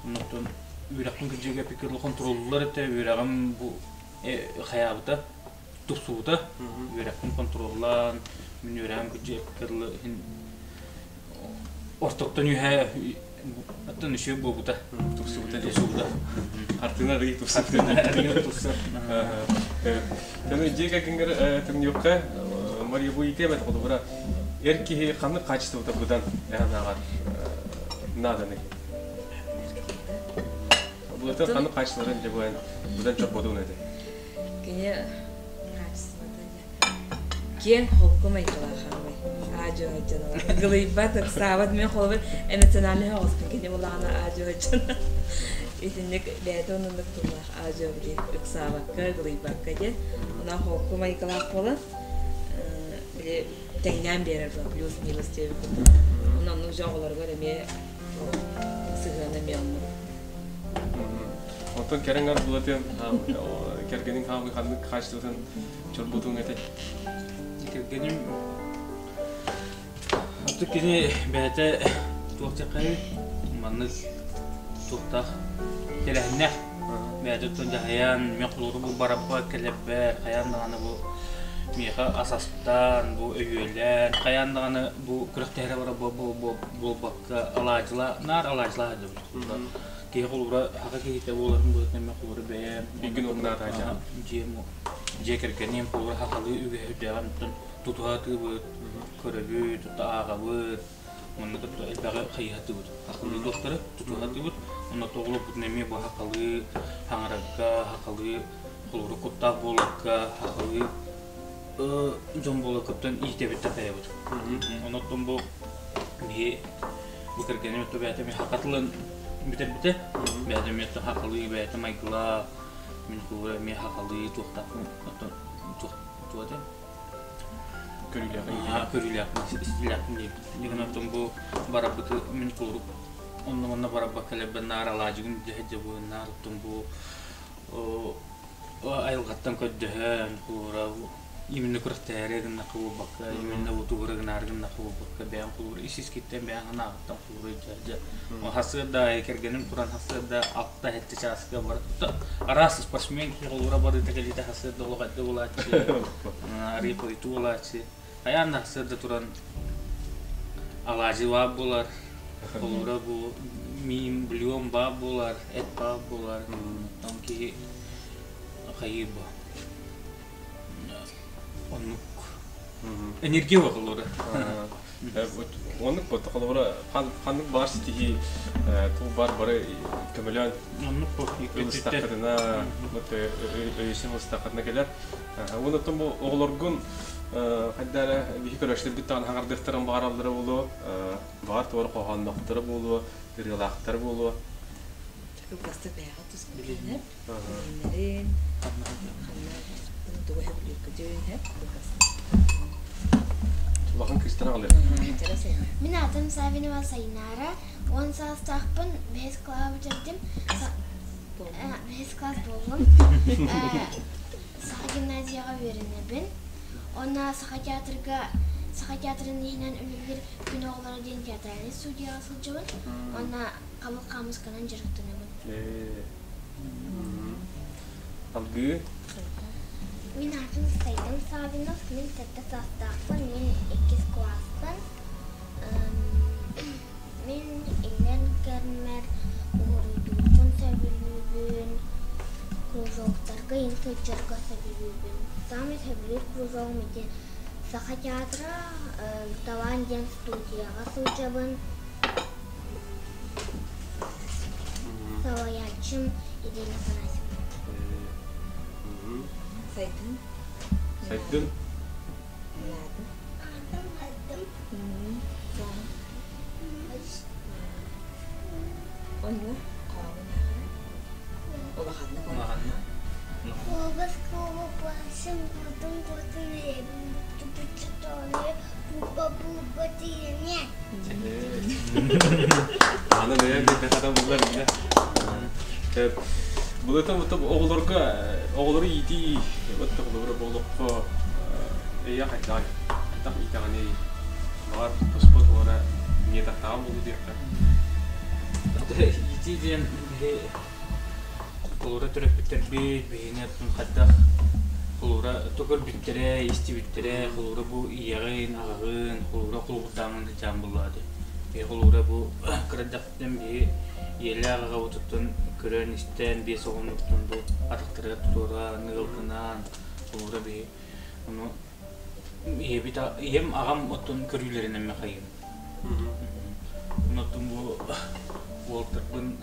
S2: Оннуктан үөрэхпин кырдьыга эппиккэ хонтуруоллуулар этэ, үөрэҕим бу хайаабыта, тупсубута. Үөрэхпин Оттон үчүгэй буолбута.
S1: Тупсубута дии.
S2: Тупсубута.
S1: Хартыына арыый тупсубута.
S2: Хартыына арыый тупсар.
S1: Тэну дьиэ кэргэнгэр түҥнүөххэ Мария бу иитиэм этэ холобура эр киһи ханнык хаачыстыбата быдан эһанааҕар нааданы? Былытын ханнык хаачыстыбаларын дьэ быдан чорботун этэ?
S3: Кини хаачыстыбата Киэҥ холку майгылаах хаамай. Аа-дьуо дьоно. Гылыйбат, ыксаабат. Мин холобур эмоциональнай оҕуспун кини булаҕына аа-дьуо дьоно. Итинник бэйэтэ оннук тыллаах аа-дьуо били ыксаабакка, гылыйбакка диэн. Онон холку майгылаах буолан били тэҥнээн биэрэр буолан плюс-минус диэбит курдук. Онон оннук дьон оҕолоругар эмиэ сыһыана эмиэ оннук.
S1: Оттон кэрэҥ ар булатын кэргэниҥ хаамыы ханнык хаачыстыбатын чорботуҥ этэй?
S2: Кэргэним Оттон кини бэйэтэ туох диэххэй маннык туохтаах тэрээһиннээх бэйэтэ оттон дьаһайан мен холууру бу бараппа кэлэрбэр хайаан даҕаны бу миэхэ ас астаан бу өйүөлээн хайаан даҕаны бу күрэхтэһэрэ бара буолбакка алаадьыла наар алаадьылаа сылдьабыт киһи холуура саха киһитэ буоларын быһыытынан мен холуура бэйэм
S1: Билгин угнаатаача
S2: дьиэм Дьиэ кэргэниим холобура сахалыы үгэһи үрдээҕин оттон тутуһа сатыыбыт, көрөбүт, отто ааҕабыт, манна кытта элбэҕи хайыһатыыбыт. Сахалыы дуохтары тутуһа сатыыбыт. Онно оҕолорбутун эмиэ бу сахалыы саҥарарга, сахалыы холобура куттаах буоларга, сахалыы дьон буоларгыттан иитэбит такайабыт. Онон бу биһи бу кэргэним отто бэйэтэ саха тылын бүтэрбитэ. Бэйэтэ эмиэ сахалыы бэйэтэ майгылаах Мин куура эмиэ хахалыы туохтаахпын оттон туох туох этэ?
S1: Көрүүлээх
S2: Аа, көрүүлээхпин, истиилээхпин диэбит. Дигэн оттон бу барарбыты мин куурук онно-манна барарбакка кэлэрбэр наар алаадьыгын илдьэ сылдьабын, наар оттон бу айылҕаттан көрдөһөн, куура именно күрэхтэһээри гыннахха буолбакка, именно утугура гынаары гыннахха буолбакка, бэйэм кулуура ис-искиттэн бэйэм санааҕыттан кулуура дьэ Хасыарда аайы кэргэним туран хасыарда алта-сэттэ чааска бар араас спортсмен киһи холуура барыыта кэлиитэ хасыарда олох эрдэ буолааччы, арыы хойутуу буолааччы. Хайаан да хасыарда туран алаадьы баар буолар, холуура бу миин бульон баар буолар, эт баар буолар. Оттон киһи хайыы бу оннук энергия холуура.
S1: Оннук бу холобура ханнык баар ситиһии тул бар бары көмөлөөн
S2: Оннук бу
S1: ылыстаххытына өйүсүн ылыстаххытына кэлэр. Уонна оттон бу оҕолоргун хайда эрэ биһи көрөөччүлэрбит даҕаны хаҥардыахтарын баҕараллара буолуо, баҕар туора хоһооннохторо буолуо, ырыалаахтара буолуо.
S3: Кылгастык бэйэҕэ тус билиэнэр, билиэннэрин, ханна тугу сөбүлүүргүтүн кылгастык.
S1: Улахан кыыстан аҕалыах.
S4: Мин аатым Савинова Сайнаара, 10 саастаахпын, бэһис кылааһы бүтэрдим. Бэһис класс буоллум. Саха гимназияҕа үөрэнэбин. Уонна Саха театрга Саха театрын иһинэн үлэлиир Күн оҕолоро диэн театральнай студияҕа сылдьабын. Уонна хабыл хаамысканан дьарыктанабын.
S1: Алгыы.
S4: Мин аатым Сайдам Савинов, мин сэттэ саастаахпын, мин иккис кылааспын. Мин иҥэн кэммэр уруһуйдуурбун сөбүлүүбүн, кружоктарга иҥ сылдьарга сөбүлүүбүн. Саамай сөбүлүүр кружогум ити Саха театра, Талаан диэн студияҕа сылдьабын. Салайааччым Елена Афанасьевна.
S3: Сайдын.
S1: Сайдын.
S4: Аатым Айдым.
S3: Онно хаалын улаханнык
S2: Улаханнык.
S4: Куобас куобасым куотун куотун эрэбин бүттү буба буба тирине.
S1: Аны бэйэм бэйэм булар билэ. Былытын бу оҕолорго оҕолору иитии вот оҕолору олоххо эйэ хайдах хайдах иитэҕиний баҕар туспа туора миэтахтаҕа буолу диэххэ.
S2: Иитии диэн биһи холуура төрөппүттэрбит биһини хайдах холуура көрбүттэрэ, истибиттэрэ, холуура бу ийэҕин, аҕаҕын, холуура холобурдааҥын сылдьан буллаады. Холуура бу кырадахтан биһи ийэлээх аҕабытыттан көрөн-истэн биэс оҕонуттан бу атахтарыгар туруораан, ыалгынаан холуура биһи ону ийэбит ийэм аҕам оттон көрүүлэринэн махайым. Онтон бу уолтарбын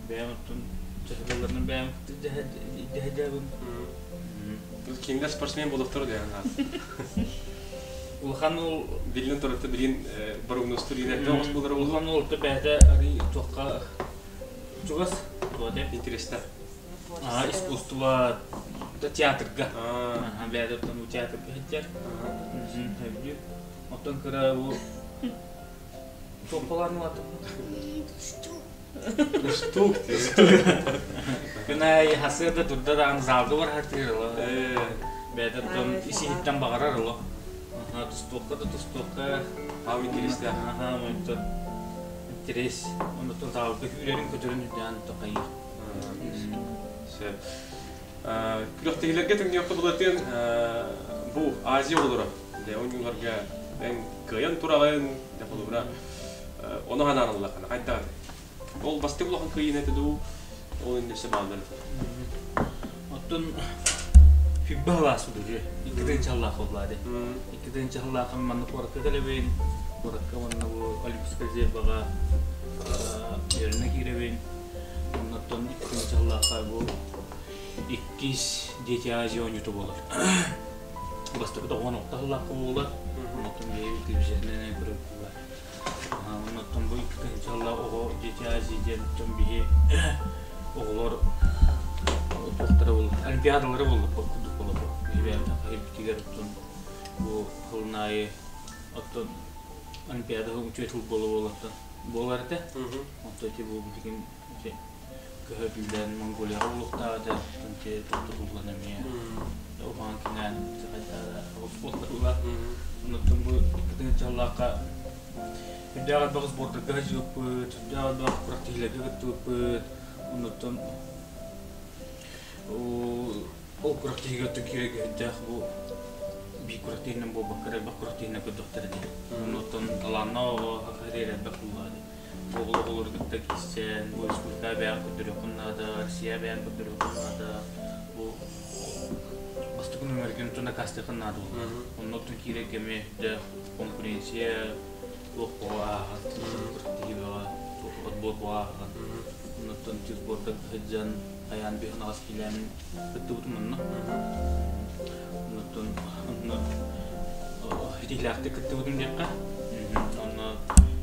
S2: бэйэм оттон дьаһалларынан бэйэм дьаһайдабын.
S1: Кинилэр спортсмен буолуохтара диэн
S2: Улахан уол
S1: биллэн турар билин прогнозтур иинэрдэ оҕус буолар
S2: улахан уол бэйэтэ арый туохха чугас туоте
S1: интересно
S2: искусство театрга бэйэтэ оттон театрга сылдьар сөбүлүүр оттон кыра бу туоххалаан улаатым
S1: Штук
S2: Күнай хасыада турда даҕаны залга барахатыыр ыла. Бэйэтэ оттон ис-иһиттэн баҕарар ыла. Тустуохха да тустуохха.
S1: Аам интэриэстээх.
S2: Аха, онтон интерес. Онтон залга күүрэрин көтөрүн үрдээн тохайыр.
S1: Сөп. Күрэхтэһиилэргэ тэҥниэххэ булатын бу Азия оҕолоро дьэ оонньууларга эн кыайан тураҕын дьэ холобура ону санаан ыллаххына хайдах этэй? Ол бастакы улахан кыайыыны этэ дуу, ол иннесе бааллар этэ.
S2: Оттон фигба халаас удуже икки тыһыынчаллаах буоллаады. Икки тыһыынчаллаахын манна куоракка кэлэбин, куоракка уонна бу Олимпийскай резерваҕа үөрэнэ киирэбин. Оннуттан икки тыһыынчаллаахха бу иккис Дети Азии оонньуута буолар. Бастакы 96 сыллаахха буолар. Оннуттан биһиги телевизионнай көрөр буолар. Оннуттан бу икки тыһыынчаллаах оҕо Дети Азии диэн биһи оҕолор туохтара буолла олимпиадалара буолла курдук буолла биһи бэйэбит битигэр оттон бу сылын аайы оттон олимпиада үчүгэй сыл буола буолаттан буолар этэ онтон ити бу билигин ити көһөрүллэн Монголияҕа булуохтаах этэ оттон ити тохтотуллан эмиэ уһаан киҥээн буолла оннуттан бу икки тыһыынчалаахха үрдээх элбэх сбордарга сылдьыбыппыт үрдээх элбэх күрэхтэһиилэргэ кыттыбыппыт оннуттан ол күрэхтэһиигэ оттон киирэргэ үрдээх бу биир күрэхтэһиинэн буолбакка элбэх күрэхтэһиинэн көрдөхтөр ини оннуттан талааннаах оҕо саха элбэх буоллаҕа дии Оҕол оҕолору кытта киирсэн, бу республика бэйэҕин көрдөрүөххүн наада, Россия бэйэҕин көрдөрүөххүн наада, бу бастакы нүөмэргин тутан дакаастыаххын наада буолла. Онно оттон киирэр кэми үрдээх конкуренция туох оҕо ааһар, күрэхтэһии туох отбор оҕо ааһар. Оннуттан сборга сылдьан хайаан биһин аҕас киилээмин кыттыбытым онно. Оннуттан онно итиилээхтик кыттыбытым диэххэ. Онно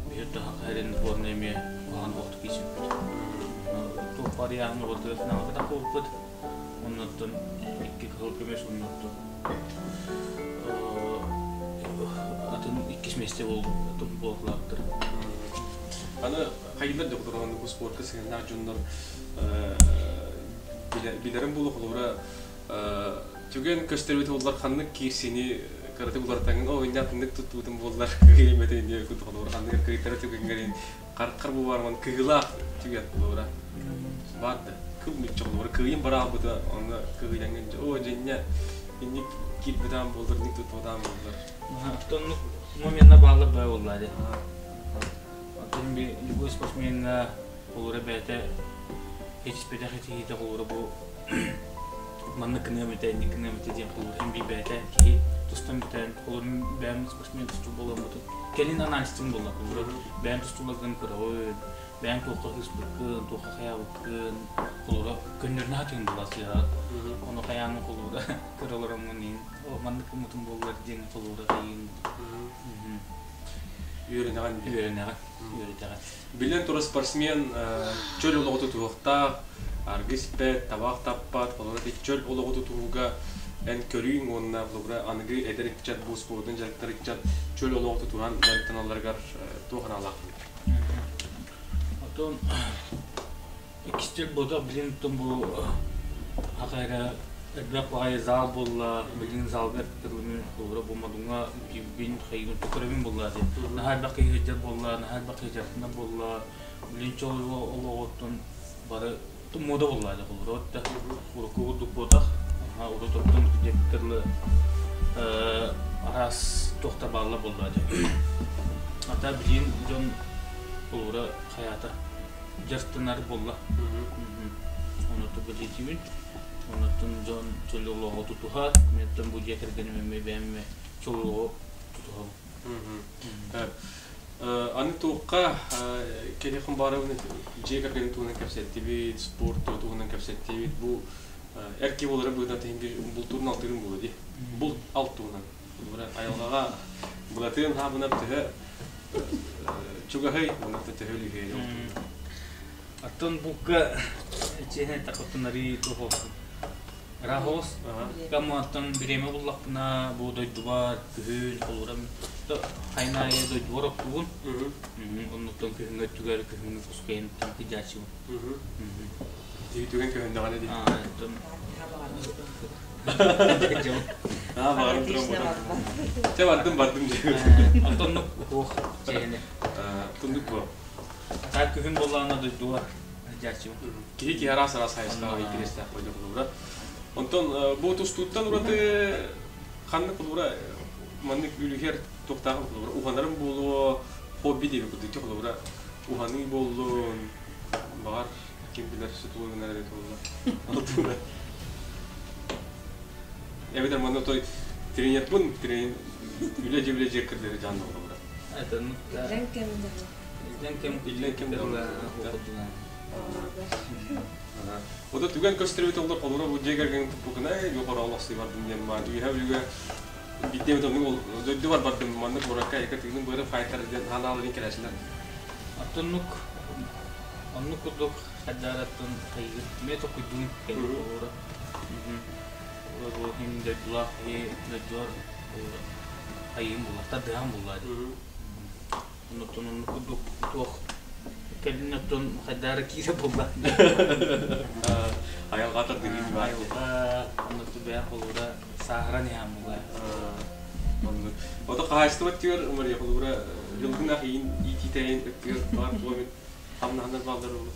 S2: биһир таһа сборная эмиэ куһаҕан оҕотук киирсиппит. Туох баар ыйааһын оҕотугар финалга тахсыбыппыт. Оннуттан икки кыһыл көмүс оннуттан атын иккис миэстэ буоллаахтар.
S1: Аны хайылар да кутурҕаннык бу спортка сыһыаннаах дьоннор билэрим буолуо холобура түгэн көстөрбүт буоллар ханнык киирсини кыратык уларытаҥын оо иннэ атыннык туттубутум буоллар кыайыммата инниэ курдук холобура ханнык кыайтара түгэҥҥэрин хараххар бу баарман кыһыылаах түгэн холобура баар да кыл мүччү холобура кыайым бараалбыта онно кыһыйаҥҥын оо дьиннэ инник киирбитаан буоллар инник туттубатаан буоллар
S2: Оттон моментна бааллар баа буоллаа дии. Оттон би любой спортсменҥа холура бэйэтэ хитиспэтэх итиһиитэ холура бу маннык гыныам этэ, инник гыныам этэ диэн холур эн бэйэтэ киһи тустан бүтэн холур бэйэм спортсмен тустуу буоламмытын кэлин анализтын буолла холура бэйэм тустууларгын көрөҕүн бэйэҥ туохха сыыспыккын туохха хайаабыккын холура көннөрүнэ сатыырын буолла сыыһа ону хайаан холура көрө олороммун иин маннык гыммытым буоллар диэн холура ыйын
S1: үөрэнэҕин
S2: үөрэнэҕин үөрэтэҕин
S1: Биллэн турар, спортсмен чөл олоҕу тутуһуохтаах, аргы испэт, табаах таппат, холобура ити чөл олоҕу тутуһууга эн көрүүҥ уонна холобура аныгы эдэр ыччат бу спордун дьарыктар ыччат чөл олоҕу тутуһан дьарыктаналларыгар туох аналааххын?
S2: Оттон Иккистик буолтах билин оттон бу хата элбэх баҕайы зал буолла, билигин залга эппитин холобура бу Модуҥҥа киирбин, хайыгын көрөбүн буолла дии. Наһаа элбэх киһи сылдьар буолла, наһаа элбэх киһи дьарыктанар буолла. Билин чол олоҕуттан бары муода буолла дии холобура отта урукку курдук буотах. Урут оттон диэбиттэр араас туохтар бааллар буолла дии. Ата билигин дьон Холобура хайаата дьарыктанар буолла. Онуттан бэлиэтиибин. Онуттан дьон чөл олоҕу тутуһар. Мин бу дьиэ кэргэним эмиэ бэйэм эмиэ чөл олоҕу тутуһабын.
S1: Аны туохха кэлиэххин баарабын дьиэ кэргэнин туһунан кэпсэттибит, спорт туһунан кэпсэттибит. Бу эр киһи буолара быһыытынан тиһин биир бултуурун алтыырын буолуо дии. Булт алт туһунан. Айылҕаҕа былатыан хаабынап төһө чугаһый, уонна төһө үлүһүйэй ол туһунан.
S2: Оттон булка чиэһинэ такоттунарыы туох Рахос камматтан бириэмэ буллахпына бу дойдубар күһүн холурам хайын аайы дойдубар оттугун оннуттан күһүҥҥү өттүгэр күһүҥҥү кускайын кыдьааччыбын.
S1: Тиги түгэн көһүннэҕинэ дии.
S2: Аа,
S1: баҕарым туран Чэ бардым бардым дии.
S2: Онтоннук уох чиэһинэ.
S1: Тундук буо.
S2: Так күһүн буоллаҕына дойдубар дьааччыбын.
S1: Киһи киһи араас араас хайысхаҕа интэриэстээх буолар холобура. Онтон бу тустууттан ураты ханнык холобура маннык үлүһэр туохтаах холобура уһанарым буолуо хобби диэби курдук холобура уһаныы буоллун баҕар ким билэр сутугу гынар эбит буолла. Алтыына. Эбэтэр манна той тренербун тренер үлэ дьибле дьиэ кырдары жаан холобура.
S3: Иллэҥ кэм
S2: Иллэҥ кэм
S1: иллэҥ кэм Ото түгэн көстөрбүт олор холура бу дьиэ кэргэн туппукуна юхара олохсуй бардым диэн маан үһэ үлүгэ биттиэм тоннук дойду бар бардым маннык куоракка эка тыгын быары файтер диэн ханааларын кэлээчилэр.
S2: Оттоннук оннук курдук хадаараттан хайгыр мэ токуйдуун кэлин холура. Бу хин дойдулаах и дойдулар хайыым булла тардыһан булла. Оннуттан оннук курдук туох кэлин оттон хайдаары киирэ буолла.
S1: Айылҕа тардыһыы баар.
S2: Айылҕа оннутту бэйэ холуура сааһыран иһэн була.
S1: Оннук. Ото хаһаайыстыба өттүгэр Мария холуура жылгын иин иитиитэйин өттүгэр баар туомит хамнаһанар бааллар ол.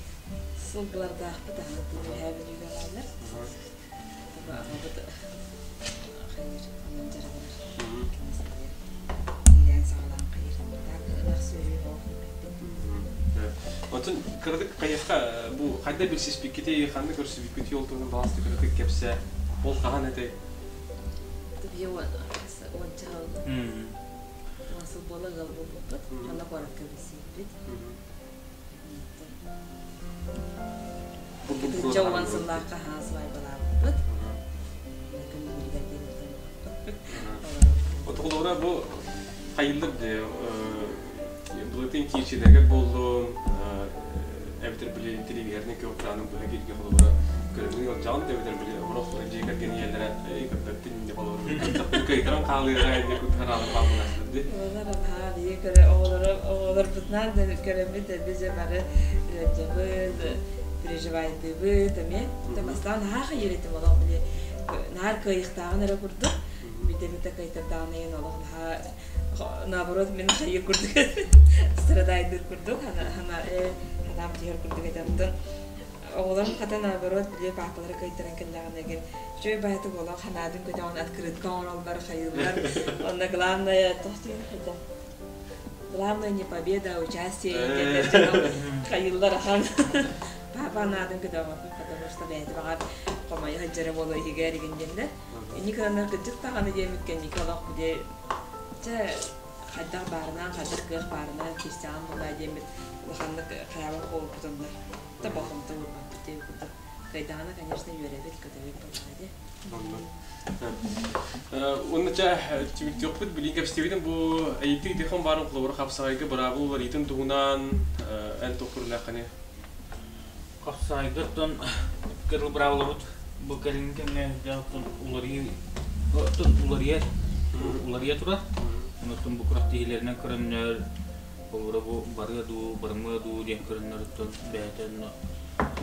S3: Сылгылардаахпыт аһы үөһээ Бүлүүгэ бааллар. Аҕабыт хайыр онон дьарыгырар. Кини салайар. Иилээн саҕалаан хайыр. Так ынах сүөһү оох билбэппин.
S1: Отун кыратык хайыхха бу хайда билсиспиккитий, ханна көрсүбүккүтүй ол туһунан баҕастык кыратык кэпсээ. Ол хаһан этэй?
S3: Бие уонча уон сыл буола ыал буолбуппут. Манна куоракка билсибиппит. Итиччэ уон сыллаахха хаһан свадьбалаабыппыт. Күн бүгүнүгэр диэн
S1: Отолора бу хайыллар былытын киирсилэргэ буоллун, эбэтэр били телевизорный көҕүтаанын быһа кииргэ холобура көрөммүн ыалдьаҕын да эбэтэр били орох дьиэ кэргэн ийэлэрэ эй көрбөппүн инде холобура кыйтаран хаалыаҕа инде кутараалын хаалманаастар ди.
S3: Оҕолор аһаа биһи көрө оҕолору оҕолорбутунаан да көрөммүт эби дьэ бары ыалдьабыт, переживайдыыбыт эмиэ. Бастаан наһаа хайыр этим олох били наар кыайыахтааҕын эрэ курдук. Биирдэ кыайтардаҕына иһин олох наһаа наоборот мин хайыр курдук страдайдыыр курдук ханаам түһэр курдук этэ. Оҕолорум хата наоборот били паапалара кыайтаран кэллэҕинэ гин үчүгэй баайытык олох ханаатын көтөҕөн открытка оҥороллор хайыыллар. Онно главное это главное не победа, а участие диэн хайыыллар ахан. Папа анаатын көтөҕөппүт, потому что бэйэтэ баҕар хомойо сылдьара буолуо иһигэр игин диэннэр. Инник гынаннар кырдьык даҕаны диэммит кэнники олох били чэ хайдах баарынан, хайдах кыах баарынан киирсэҕин буолаа диэммит улаханнык хайаабат буолбут онно. Да болҕомто уурбаппыт диэн курдук. Кыайдаҕына, конечно, үөрэбит, көтөбүт буоллаҕа дии.
S1: Уонна чэ түмүктүөхпүт билигин кэпсэтибитин бу ыйытыы тихон баарын холобура хапсаҕайга быраабыл уларыйыытын туһунан эн туох көрүүлээххиний?
S2: Хапсаҕайга оттон кырыл быраабылабыт бу кэлиҥҥи кэмҥэ оттон уларыйыы оттон уларыйар уларыйа турар. Оттон бу күрэхтэһиилэринэн көрөннөр холобура бу барыа дуу, барымыа дуу диэн көрөннөр оттон бэйэтэ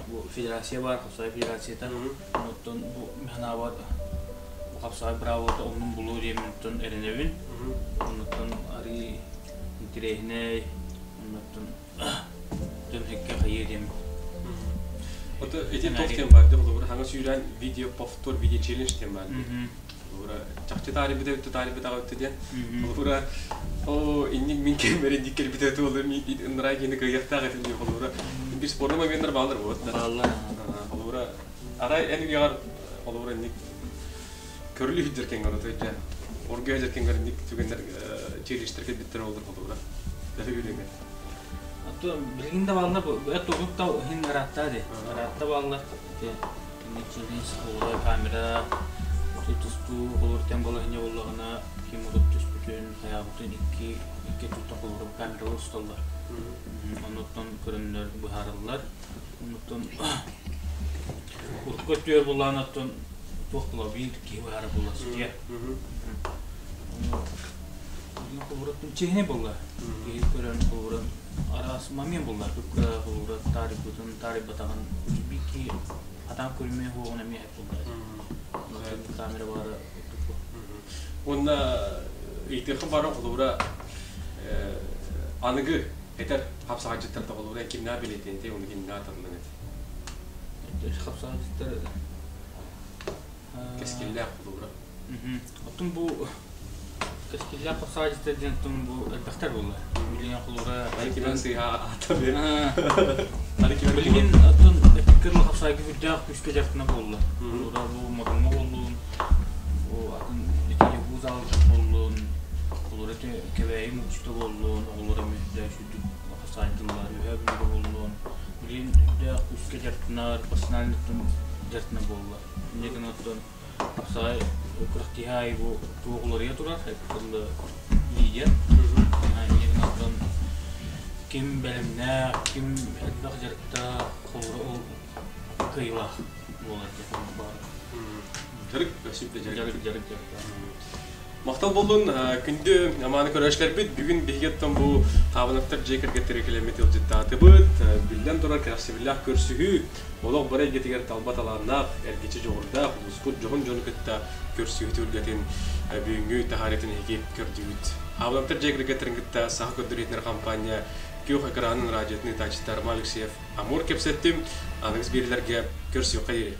S2: бу федерация баар, хапсаҕай федерацията. Оттон бу санаабар бу хапсаҕай быраабылата оннун булуо диэммин оттон эрэнэбин. Оннуттан арыый интэриэһинэй, оннуттан дьон һэккэ хайыа диэм.
S1: Ото ити туох диэн баар дии холобура хаҥа сүүрэн видео повтор видео челлендж диэн баар дии. Холобура, чахчы таарыйбыта өттө таарыйбатаҕа өттө диэн. Холобура, о, инник мин кэммэр инник кэлбитэ туолар мин ыныраа киһини кыайыахтаах этим диye холобура. Бир спорный моменттар баалар вот.
S2: Бааллар.
S1: Холобура, арай эн үйэҕэр холобура инник көрүлүү сылдьар кэмҥэр ото дьэ оргуйа сылдьар кэмҥэр инник түгэннэр челленджтэр кэлбиттэр олор холобура. Төһө үөрүөҥ
S2: Ото билигин да бааллар эт урут да иһин ыраатта ди. Ыраатта бааллар. Ити челлендж холобура камера тустуу холобур тэн балаһыня боллаҕына ким урут түспүтүн хайаабытын икки икки туттан холобура камералар усталлар. Онуттан көрөннөр быһаараллар. Онуттан урукку өттүгэр буллаан оттон туох була биир киһи быһаара буолла судья. Холобура чиһини буолла. Киһи көрөн холобура араас момент буолла. Кыра холобура таарыйбытын, таарыйбатаҕын биир киһи хатаан көрүмэ хуоҕун эмиэ буолла. Камера баара
S1: Уонна ыйытыахха бары холобура аныгы этэр хапсаҕайдьыттар да холобура кимнээх билиэтин уонна кимнээх атыллан
S2: эти хапсаҕайдьыттар
S1: кэскиллээх холобура
S2: Оттон бу кэскиллээх хапсаҕайдьыттар диэн оттон бу элбэхтэр буолла. Билигин холобура
S1: Аны сыыһа аата
S2: Билигин оттон эппиккэ хапсаҕайга үрдээх күүскэ дьарыктана буолла. Холобура бу Модуҥҥа буоллун, бу атын ити залга буоллун, холобура ити Кэбээйи мууччута буоллун, оҕолор эмиэ үрдээх үрдүк хапсаҕайдыллар, Үөһээ Бүлүүгэ буоллун. Билигин үрдээх күүскэ дьарыктанар, профессиональный дьарыктана буолла. Инньэ гынан оттон Хапсаҕай күрэхтэһии аайы бу туох уларыйа турар, тылы лидер. Инньэ гынан ким бэлэмнээх, ким элбэх дьарыктаах, холобура ол кыайыылаах буолар диэн баар.
S1: Дьарык, сүрдэ дьарык.
S2: Дьарык, дьарык, дьарык.
S1: Махтал буоллун, күндү амааны көрөөччүлэрбит. Бүгүн биһиги оттон бу Хаабынаптар дьиэ кэргэттэрэ кэлэммит ыалдьыттаатыбыт. Биллэн турар кэрэхсэбиллээх көрсүһүү олох бары эйгэтигэр талба талааннаах, эргиччи дьоҕурдаах, улууспут дьоһун дьону кытта көрсүһүү түһүлгэтин бүгүҥҥү таһаарыытын эһиги көрдүгүт. Хаабынаптар дьиэ кэргэттэрин кытта Саха көрдөрүүтүнэр хампаанньа күөх экранын радиотын ыытааччыта Роман Алексеев Амур кэпсэттим. Аныгыс биэриилэргэ көрсүөххэ диэри.